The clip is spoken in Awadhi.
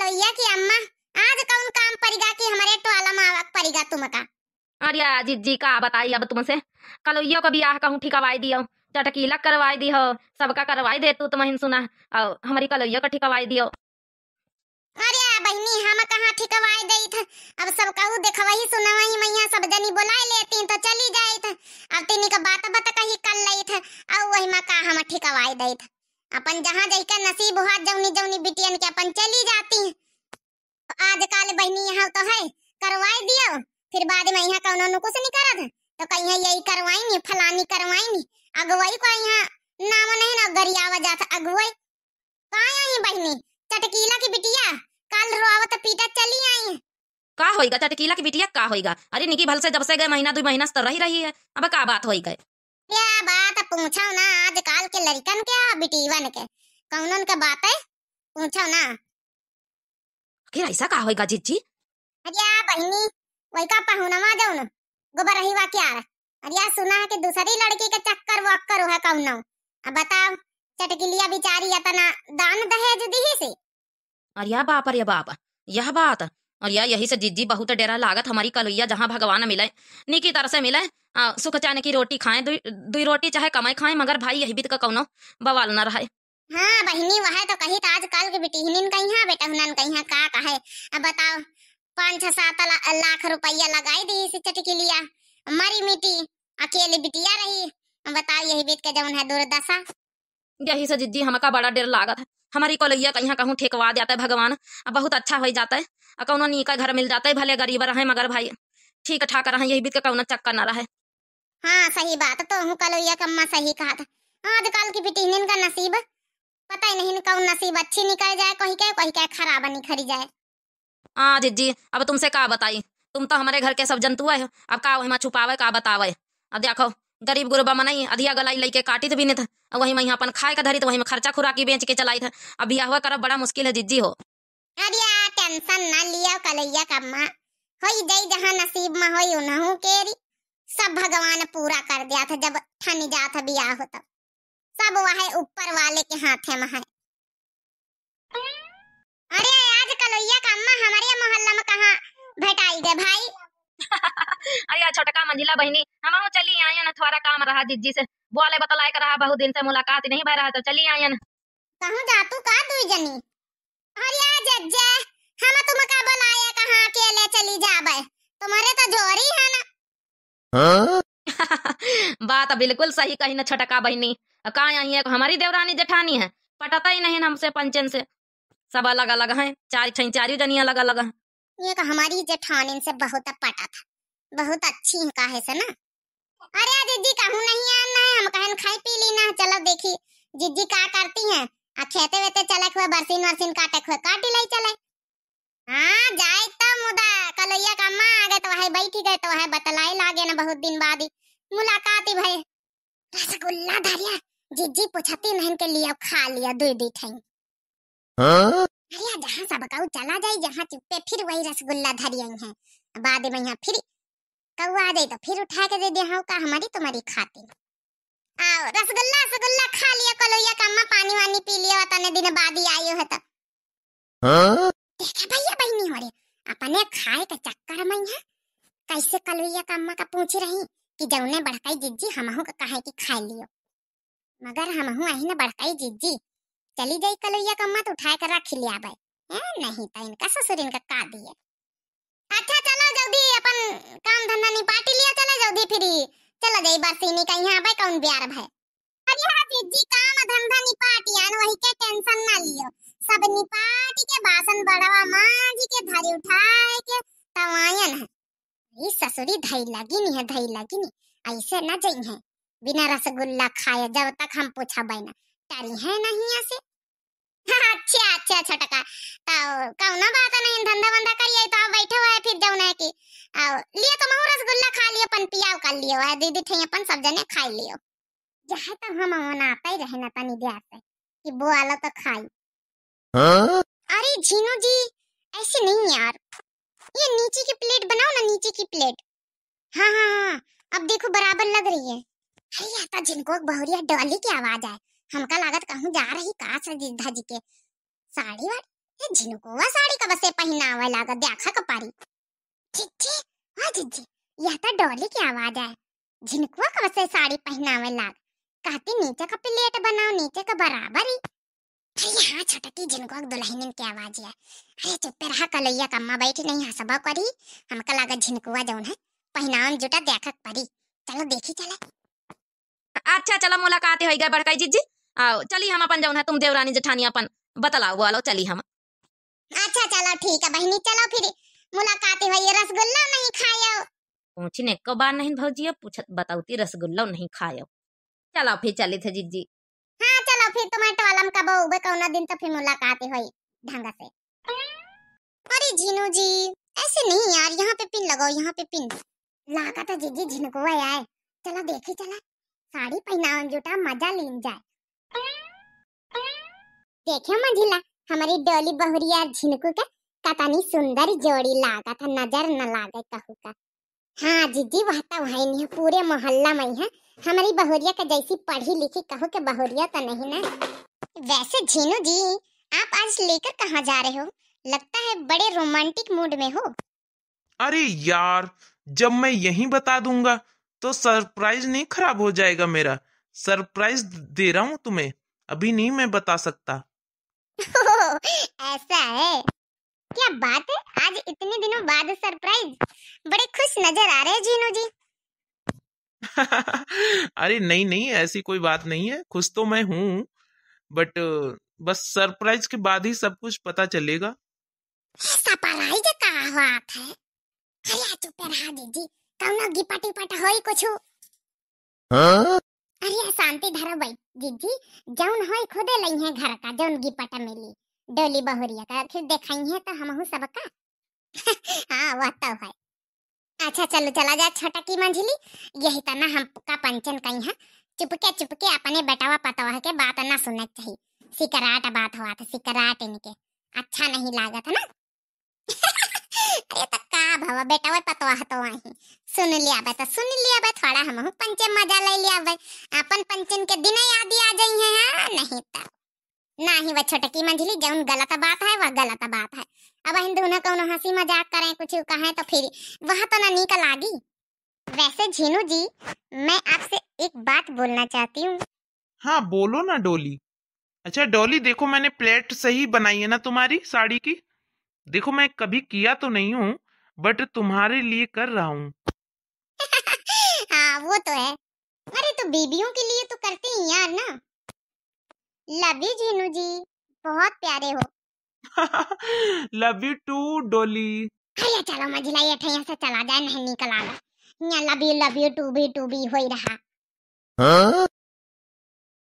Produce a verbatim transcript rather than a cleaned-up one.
कलैया की अम्मा, आज कौन काम परिगा कि हमरे टोला में आवक परिगा तुमका? अरे जिज्जी, का बताई अब तुमसे, कलैया का बियाह कहूँ ठिकवाई दियो, चटकीला करवाई दियो, सबका करवाई दे तू तुमहिन सुना, और हमरी कलैया का ठिकवाई दियो। अरे बहिनी, हम कहाँ ठिकवाई देइत, अब सब कहू देखवही सुनवही मइहाँ सब जनी बोलाए लेती तो चली जाइत, अब तिनी का बात बत कही कर लेइत, और वही में का हम ठिकवाई देइत, अपन जहाँ जइके नसीब हुआ जौनी जौनी बिटियन के अपन चली जाती। आजकल बहिनी यहाँ तो है, करवाई दियो, फिर बाद में यहाँ कौनो नुकुस नहीं करत, तो कहीं यही करवाई नहीं, फलानी करवाई नहीं, अगुवाई को यहाँ नाम नहीं ना गरियावा जात अगुवाई। का आई बहिनी, चटकीला की बिटिया कल रोवत पीटत चली आई। का होइगा चटकीला की बिटिया, का होइगा? अरे निकी भल से जब से गए महीना दो महीना से तो रही रही है, अब का बात होई गए? क्या बात पूछो ना, आजकल के लड़कन के बिटीवन के कौनन के बात है, पूछो ना। आखिर ऐसा का होइगा जिज्जी? अरे बहिनी, वही का पहुनवा जौन गोबर रही वा क्या? अरे सुना है कि दूसरी लड़की के चक्कर वक्कर है कौनो। अब बताओ, चटकिलिया बिचारी इतना दान दहेज दी से। अरे बाप, अरे बाप, यह बात। अरे यही से जिज्जी बहुत डेरा लागत हमारी कलैया, जहाँ भगवान मिले, निकी तरह से मिले, आ, सुख चैन की रोटी खाएं, दुई, दुई रोटी चाहे कमाई खाएं, मगर भाई यही बीत का कौनो बवाल न रहे। हाँ बहिनी, वह तो कही त आजकल के बिटिहनिन कहिया, बेटहुनन कहिया, का कहे। अब बताओ, पाँच छह सात ला-, लाख रुपया लगाई दी इस चटकिलिया, मरी मिटी, अकेली बिटिया रही। अब बताओ, यही बीत के जौन है दुर्दशा। यही से जिज्जी हमका बड़ा डेर लागत है, हमारी कलैया कहिया कहूँ ठेकवा जाते भगवान, अब बहुत अच्छा हो जाते, आ कौनो नीका घर मिल जाते, भले गरीब रहे मगर भाई ठीक ठाक रहे, यही बीत के कौनो चक्कर न रहे। हाँ सही बात, तो हूँ कलैया कम्मा सही कहा था। आजकल की बिटिहनिन का नसीब पता ही नहीं, कौन नसीब अच्छी निकल जाए, कहीं के, कहीं के खराब निखरी जाए। आ जिज्जी, अब तुमसे का बताई, तुम तो हमारे घर के सब जंतु है, अब का वही में छुपावे, का बतावे। अब देखो, गरीब गुरबा मनई अधिया गलाई लइके काटित बिनित, अब वही में यहाँ अपन खाए का धरित, वही में खर्चा खुराकी बेच के चलाइत है। अब बियाहवा करब बड़ा मुश्किल है जिज्जी हो। अरे टेंशन ना लियो कलैया कम्मा, होई जाई जहाँ नसीब में होई उन्हू केरी, सब भगवान पूरा कर दिया था जब ठन जात बियाह हो तब। सब वह ऊपर वाले के हाथे में है। अरे आज कलैया कम्मा हमारे मोहल्ला में कहाँ भेटाई गए भाई? अरे छोटका मंझिला बहिनी, हमहू चली आयन, थोड़ा काम रहा जिज्जी से, बोले बतलाए के रहा, बहुत दिन से मुलाकात नहीं भय रहा, तो चली आयन। कहूँ जातू का दुई जनी? अरे जज्जे, हम तुमका बोलाए कहाँ अकेले चली जाबे, तुम्हारे तो जोरी है ना। हाँ? बात बिल्कुल सही कही न छोटका बहिनी। का यही एक हमारी देवरानी जेठानी है, पटता ही नहीं हमसे पंचन से। सब अलग अलग हैं, चार छह चारियों जनी अलग अलग हैं। ये का हमारी जेठानी से बहुत पटत है, बहुत अच्छी है काहे से ना। अरे जिज्जी कहूँ नहीं आन है, हम कहन खाई पी ली ना, चलो देखी जिज्जी का करती हैं। आ खेते वेते चले हुए बरसीन वरसीन काटे हुए काटी ले चले। हाँ, जाए तो मुदा कलैया का अम्मा आ गए तो वह बैठी गए तो वह बतलाई लागे ना, बहुत दिन बाद ही मुलाकात ही भई। रसगुल्ला धरिया, जिज्जी पूछती नहीं के लिए खा लिया दुई दुई ठई। हाँ? अरे जहाँ सब कहू चला जाई, जहाँ चुप्पे फिर वही रसगुल्ला धरिया है। बाद में यहाँ फिर कौआ आ जाई तो फिर उठा के दे दे, हाँ का हमारी तुम्हारी खाती। आओ रसगुल्ला, रसगुल्ला खा लिया कलैया का अम्मा, पानी वानी पी लिया, तने दिन बाद ही आयो है तो। हाँ? देखे भैया बहिनी हो रे, अपने खाए के चक्कर में है, कैसे कलैया का अम्मा का पूछ रही कि जौने बड़काई जिज्जी हमहू का कहे कि खाए लियो, मगर हमहू अही न बड़काई जिज्जी, चली जाई कलैया का अम्मा तो उठाए के रख लिया बे। ए, नहीं तो इनका ससुर इनका का दिए। अच्छा चलो जल्दी अपन काम धंधा निपाटी लिया, चलो जल्दी फिरी चलो जाई बरसीनी का यहाँ बे कौन ब्यार भय। अरे हाँ जिज्जी, काम धंधा निपाटियान, वही के टेंशन ना लियो। सब निपाटी के बासन बड़वा मांजी के धरी उठाए के तवायन है। ई ससुरी धई लगी नी है, धई लगी नी। ऐसे न जई है बिना रसगुल्ला खाए, जब तक हम पूछबे ना। टरी है नहीं ऐसे। अच्छा, अच्छा, छोटका, तो कौनो बात नहीं, धंधा वंधा करिए तो आप बैठे हुए फिर जौन है कि, आओ, लिए तो महू रसगुल्ला खा लियो, अपन पियाव कर लियो, आ दीदी थे अपन सब जने खाई लियो। यह तो हम मनाते ही रहे ना तनी देर से कि बोआलो तो खाई। हाँ? अरे झीनू जी, ऐसे नहीं यार, ये नीचे की प्लेट बनाओ ना, नीचे की प्लेट। हाँ, हाँ, हाँ, अब देखो बराबर लग रही है। अरे, या तो झिनको बहुरिया डॉली की आवाज आए, हमका लागत कहूँ जा रही का सजी धजी के साड़ी वाड़ी। तो झिनकुआ साड़ी कब से पहिनावे लागा, देखा के पारी। जिज्जी, ओ जिज्जी, यह तो डोली की आवाज है। झिनकुआ कब से साड़ी पहिनावे लाग, कहती नीचे का प्लेट बनाओ, नीचे का बराबर ही। अरे हाँ छोटकी, झिनकुआ के दुल्हनिन की आवाज है। अरे चुप्पे रहा, कलैया कम्मा बैठी नहीं हंसबा करी, हमका लागा झिनकुआ जौन है पहिनावन जुटा, देखा के परी। चलो देखी चले। अच्छा चला, मुलाकात होई गए बड़काई जिज्जी। आओ चली हम अपन जौन है तुम देवरानी जेठानी अपन बतलाओ, बोलो चली हम। अच्छा चलो ठीक है बहिनी, चलो फिर मुलाकात होई। रसगुल्ला नहीं खायो? पूछने को बार नहीं भौजी, अब पूछत बताउती रसगुल्ला नहीं खायो। चलो फिर चली थे जिज्जी। हाँ चलो फिर तुम्हें टोलम कबो उबे कौना दिन तो फिर मुलाकात होई ढंग से। अरे झीनू जी, ऐसे नहीं यार, यहाँ पे पिन लगाओ, यहाँ पे पिन। लागा तो जिज्जी झिनकुआ आए। चला देखी चला, साड़ी पहनावन जुटा, मजा लीन जाए। देखियो मंझिला, हमारी डोली बहुरिया और झिनकू का कतनी सुंदर जोड़ी लागा था, नजर न लागे कहू का। हाँ जिज्जी, वह तो है नहीं, पूरे मोहल्ला में है हमारी बहुरिया का जैसी पढ़ी लिखी कहू के बहुरिया तो नहीं ना। वैसे झीनू जी, आप आज लेकर कहाँ जा रहे हो? लगता है बड़े रोमांटिक मूड में हो। अरे यार, जब मैं यहीं बता दूंगा तो सरप्राइज नहीं खराब हो जाएगा मेरा? सरप्राइज दे रहा हूँ तुम्हें, अभी नहीं मैं बता सकता। ऐसा है, क्या बात है, आज इतने दिनों बाद सरप्राइज। बड़े खुश नजर आ रहे हैं झीनू जी। अरे नहीं नहीं, ऐसी कोई बात नहीं है, खुश तो मैं हूँ, बट बस सरप्राइज के बाद ही सब कुछ पता चलेगा। सरप्राइज का बात है? अरे चुप रहा जिज्जी, कौनो गिपट टिपट होई कुछ? हाँ? अरे शांति धरो भाई जिज्जी, जौन होई खुदे लई है घर का, जौन गिपट मिली डोली बहुरिया का, फिर देखाई है तो हमहू सबका। हाँ वह तो है। अच्छा चलो चला जा छोटकी मंझिली, यही तना हमका पंचन कही है, चुपके चुपके अपने बेटवा पतवा के बात ना सुने चाहिए। सिकराट बात हुआ था, सिकराट इनके अच्छा नहीं लागत है ना। अरे तो का भवा बेटवा पतवा तो वही सुन लिया बे, तो सुन लिया बे, थोड़ा हमहू पंचे मजा ले लिया बे, अपन पंचन के दिन याद आ जाई है। हाँ नहीं तो ना ही वह छोटकी मंझिली, जौन गलत बात है वह गलत बात है। अब हम दोनों कौनो हंसी मजाक करें, कुछ कहें तो फिर वह तो ना नीक लागी। वैसे झीनू जी, मैं आपसे एक बात बोलना चाहती हूँ। हाँ बोलो ना डोली। अच्छा डोली, देखो मैंने प्लेट सही बनाई है ना तुम्हारी साड़ी की? देखो मैं कभी किया तो नहीं हूँ, बट तुम्हारे लिए कर रहा हूँ। हाँ वो तो है, अरे तो बीबियों के लिए तो करते ही यार ना। लव यू झीनू जी, बहुत प्यारे हो। लव यू टू डोली। अरे चलो मंझिला, ये ठैया से चला जाए, नहीं निकल आगा। यहाँ love you love you too भी टू भी हो ही रहा। हाँ?